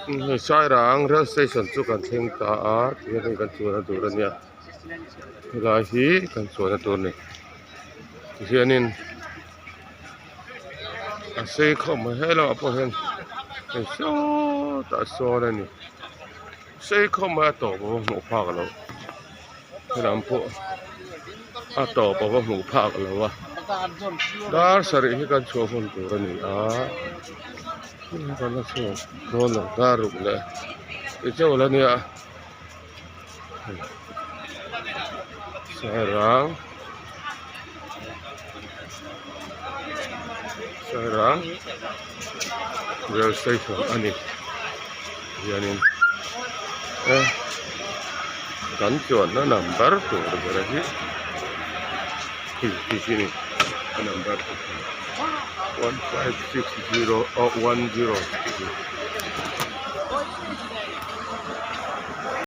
Hei Sairang rail station chu kan thleng ta a tihian hei kan chuanna tur a nia helai hi kan chuanna tur a ni tihianin a sei khawp mai he lamah pawh hian hei sawtah sawn a ni sei khawp mai a tawp a va hmuh phak loh helam pawh a tawp a va hmuh phak lo a dar sarih hi kan chhuah hun tur a ni a kan la chhuak dawn lo dar ruk leh tichuan a nia Sairang Sairang rail station a ni hianin eh kan chuanna number tur ber hi khi khi khi a ni a number 1560 oh 10 tih hi.